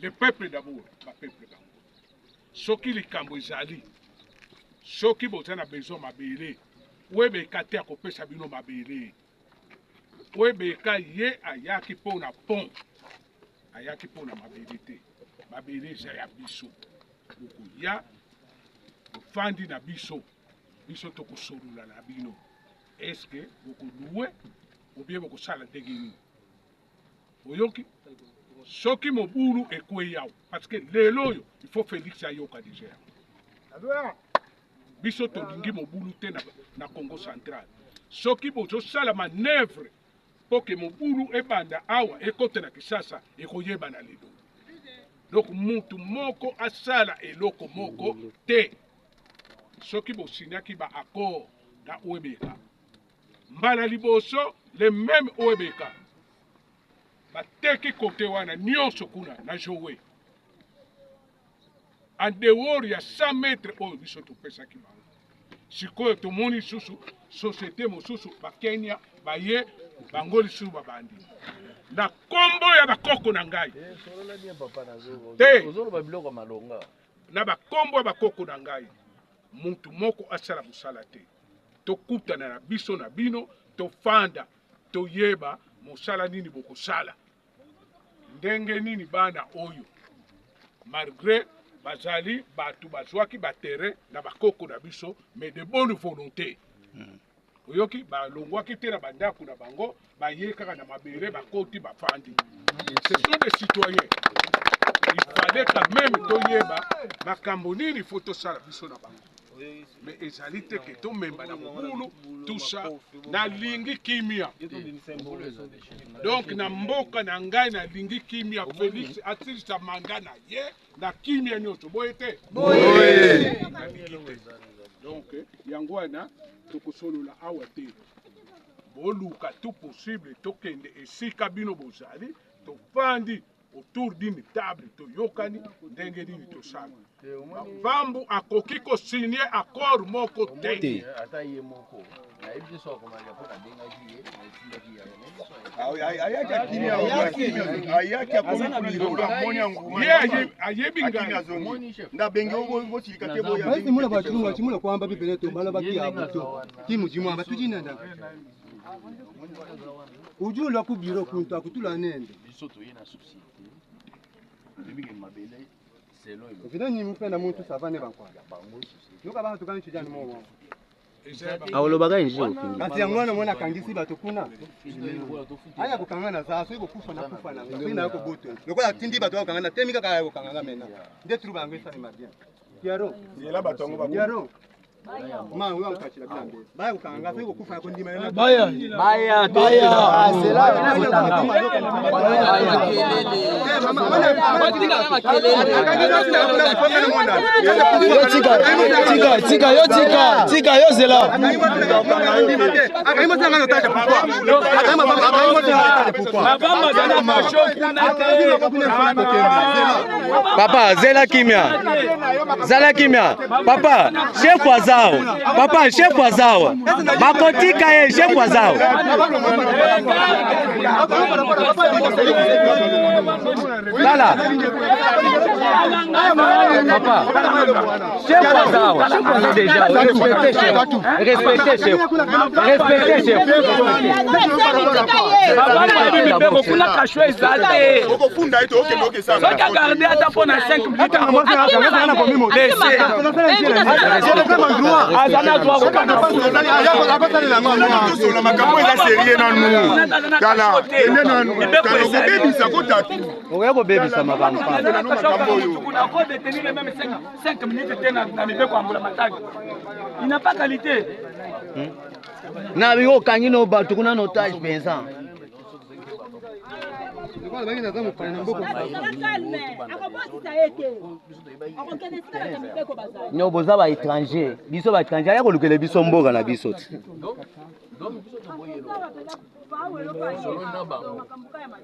Le peuple d'abord, ba peuple bango. Soki likambo ezali, soki boza na besoin mabele, Webeka te akopesa bino mabele. Webeka ye ayaki mpo na pont, ayaki mpo na mabele te. Mabele eza ya biso. Bokoya, bofandi na biso, biso tokosolola na bino. Est-ce que bokolouer ou bien bokosala ndenge nini? Oyoki? Soki mobulu ekweyi awa, parce que lelo oyo il faut Felix ayoka déjà yango. Biso tolingi mobulu te na Congo central. Soki bozosala manœuvre mpo ke mobulu ebanda awa ekota na Kinshasa, ekoyebana lelo. Donc mutu moko asala eloko moko te. Soki bosignaki ba accord na OEBK, mbala liboso le même OEBK bateki kote wana nyonso kuna na Joe en dehors ya 100 mètres oyo biso topesaki bango. Sikoyo tomoni lisusu société mosusu ba Kenya baye bango lisusu babandi na kombo ya bakoko na ngai te, na bakombo ya bakoko na ngai mutu moko asala mosala te. Tokutana na biso na bino, tofanda toyeba mosala nini bokosala, ndenge nini bana oyo malgré bazali bato bazwaki ba terrain na bakoko na biso, mais de bonne volonté. Oyoki, balongwaki te na bandako na bango, baye kaka na mabele, bakoti bafandi. Ce sont des citoyens. Il fallait quand même toyeba makambo nini faut tosala biso na bango. Mais ezali te ke tomemba na mobulu, tout ça. Nalingi kimia. Donc na mboka na ngai nalingi kimia. Félix asilisa mandat na ye na kimia nyonso, boye te? Boye. Nalingi te. Donc yango wana tokosolola awa te. Boluka tout possible tokende esika bino bozali, tofandi autour d'une table, toyokani ndenge nini tosala. Bambu akoki ko signer accord moko te. Ata ye moko nayebi te so akomaka mpo nabengaki ye, natindaki ye. Ayaki akomi kuna likolo, amoni yango. Ye ayebi ngai. Ndabengi osilika te boya. Basi mula bachunga chimula kwamba bibele to bala baki ya buto. Timu jimu aba tujinanda. Ujula ku biro kuntu akutula nende. Biso toye na société toyebi ke mabele selo Vina ni mupenda muntu savane bankwa. Yoka bana tukani chijani mo. Aolobaka inji okindi. Kasi yango wana mwana akangisi bato kuna. Aya kokanga na za soki kokufa na kufa na ngai. Soki na koboto. Lokola atindi bato bakokanga na temi kaka aya kokanga nga mena. Nde tulu bango esalema bien. Piero. Zela bato yango bako. Piero. Ma oyo ankachila bila mbe. Baya kokanga nga soki kokufa na kondima na. Baya. Baya. Baya. Yo tika, tika, tika, yo tika, tika, yo zela. Papa, zela kimia. Zala kimia. Papa, chef wazao. Papa, chef wazao. Bakotika ye chef wazao. Tala. Papa, chef wazao, chef wazao déjà. Respectez chef. Respectez chef. Respectez chef. Mibeko kuna kasho eza te. Okofunda ye te, okende okesanga. Soki agarde ata mpo na 5 minutes, aza na droit kokanga. Tosola makambo eza serie nanu. Tala, kende nanu. Tala, okobebisa kotatu. Okoya kobebisa makambo. Makambo oyo. Akodetenir même 5 minutes te na mibeko ya mbula matagi. Il n'a pas qualité. Na yo okangi no bato kuna na otage mpenza. No boza ba étranger, biso ba étranger aya kolukela biso mboka na biso te. Donc biso toboyi eloko solo na bango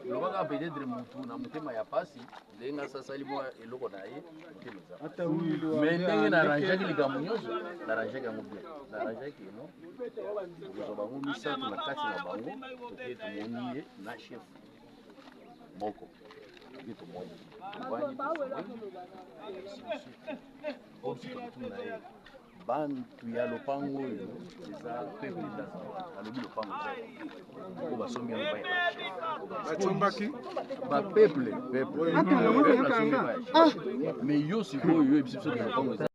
lobaka peut-être mutu na motema ya pasi ndenge asasali mwa eloko na ye motema eza, mais ndenge na arrangeaki likambo nyonso, na arrangeaki yango bien, na arrangeaki eno tokozwa bango misato na kati na bango, toke tomoni ye na chef moko. Toke tomoni, tovandi, po biso totuna ye bantu ya lopango oyo eza peuple nde alobi lopango eza po basombi yango epai ya Basombaki bapeuple, peuple asombi epai ya chef. Mais yo sikoyo, yo oyebisi biso ke lopango eza